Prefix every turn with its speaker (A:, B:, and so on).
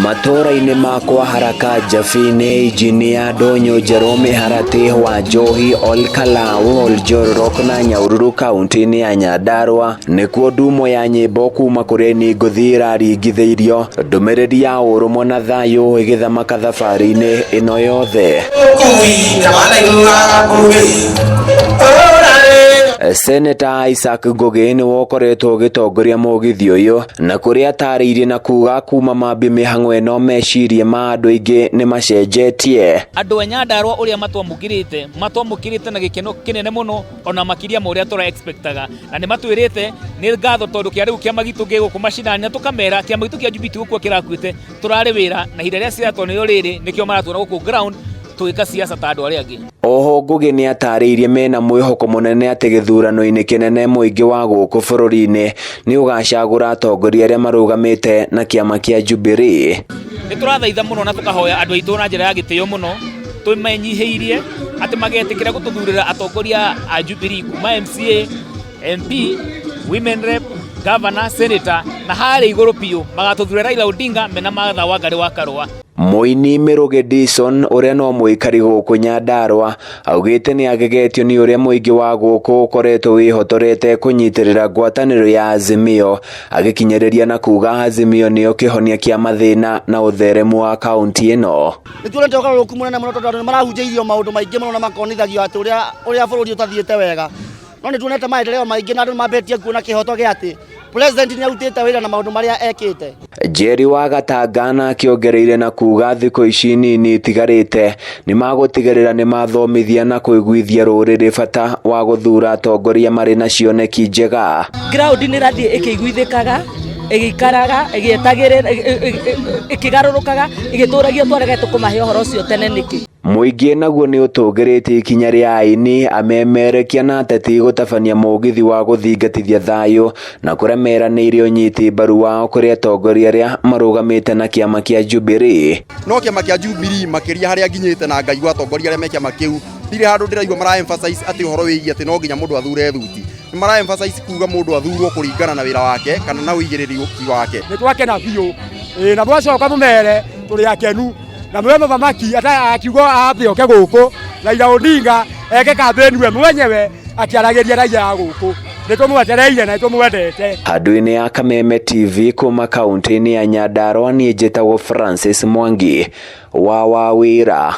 A: Matũũra-inĩ ma kwa Haraka Njabi-inĩ, Injinia Ndũnyũ Njerũ Mĩharatĩ, Wanjohi, Ol Kalou, Oljororok na Nyahururu kauntĩ-inĩ ya Nyandarua nĩkuo ndumo ya nyĩmbo kuma kũrĩ aini ngũthi ĩraringithĩirio ndũmĩrĩri ya ũrũmwe na thayũ ĩgĩthamaka thabarĩ-inĩ ĩno yothe. Seneta Isaac Ngũgĩ nĩwe ũkoretwo ũgĩtongoria mũgithi ũyũ na kũrĩa atarĩirie na kuga kuma mambia mĩhang'o ĩno meciria ma andũ aingĩ nĩ macenjetie.
B: Andũ a Nyandarua ũrĩa matwamũkĩrĩte, matwamũkĩrĩte na gĩkeno kĩnene mũno ona makĩria ma ũrĩa tũra expectaga na nĩ matwĩrĩte nĩ ngatho tondũ kĩa rĩu kĩama gitũ gĩ gũkũ macinani na tũkamera kĩama gitũ kĩa Jubilee ti gũkua kĩrakuĩte tũrarĩ wĩra na ihinda rĩa ciaca tondũ nĩrĩo rĩrĩ nĩkĩo maratuona gũkũ ground tũgĩka siasa ta andũ arĩa angĩ.
A: Oho Ngũgĩ nĩatarĩirie mena mwĩhoko mũnene atĩ gĩthurano-inĩ kĩnene mũingĩ wa gũkũ bũrũri-inĩ nĩũgacagũra atongoria arĩa marũgamĩte na kĩama kĩa Jubilee.
B: Nĩ tũrathaitha mũno na tũkahoya andũ aitũ na njĩra ya gĩtĩo mũno tũmenyihĩirie atĩ magetĩkĩra gũtũthurĩra atongoria a Jubilee kuma MCA, MP, Women Rep, Governor, Senator na harĩa igũrũ biũ magatũthurĩra Raila Odinga mena Martha Wangari wa Karũa.
A: Mũini Mĩrũgĩ Dison ũrĩa no mũikari gũkũ Nyandarua augĩte nĩ agegetio nĩ ũrĩa mũingĩ wa gũkũ ũkoretwo wĩhotorete kũnyitĩrĩra ngwatanĩro ya Azimio agĩkinyĩrĩria na kuga Azimio nĩyo kĩhonia kĩa mathĩna na ũtheremu wa kaunti ĩno.
C: Nĩ tuonete ũgarũrũku mũnene mũno tondũ andũ nĩ marahunjĩirio maũndũ maingĩ mũno na makonithagio atĩ ũrĩa ũrĩa bũrũri ũtathiĩte wega. No nĩ tuonete maendeleo maingĩ na andũ nĩ mambĩtie kuona kĩhoto gĩa atĩ president nĩ arutĩte wĩra na maũndũ marĩa ekĩte.
A: Njeri wa Gatanga nake ongereire na kuga thikũ ici nini itigarĩte nĩmagũtigĩrĩra nĩmathomithia na kũiguithia rũrĩrĩ bata wa gũthura atongoria marĩ na cioneki njega.
D: Ground nĩ ĩrathiĩ ĩkĩiguithĩkaga ĩgĩikaraga ĩgĩetagĩrĩra ĩkĩgarũrũkaga ĩgĩtũragia twarege tũkũmahe ũhoro ũcio tene nĩkĩ.
A: Mũingĩ naguo nĩ ũtũgĩrĩtie ikinya rĩa aini, amemerekia na ateti gũtabania mũgithi wa gũthingatithia thayũ na kũrĩa meranĩire ũnyiti mbaru wao kũrĩ atongoria arĩa marũgamĩte na kĩama kĩa Jubilee.
E: No kĩama kĩa Jubilee makĩria harĩa nginyĩte na ngaigua atongoria arĩa me kĩama kĩu ndirĩ handũ ndĩraigua mara emphasize atĩ ũhoro wĩgiĩ atĩ no nginya mũndũ athure thuti. Nĩ mara emphasize kuga mũndũ athurwo kũringana na wĩra wake kana na ũigĩrĩrĩki wake.
F: Nĩ twakena biũ ĩĩ, na mwacoka mũmere tũrĩ akenu na mwĩre mũthamaki akiuga ambe oke gũkũ Raila Odinga eke kambĩni we mwenyewe akĩaragĩria raia a gũkũ. Nĩ tũmwetereire na nĩ tũmwendete.
A: Handũ-inĩ ya Kameme TV kuma kaunti-inĩ ya Nyandarua niĩ njĩtagwo Francis Mwangi wa Wawĩra.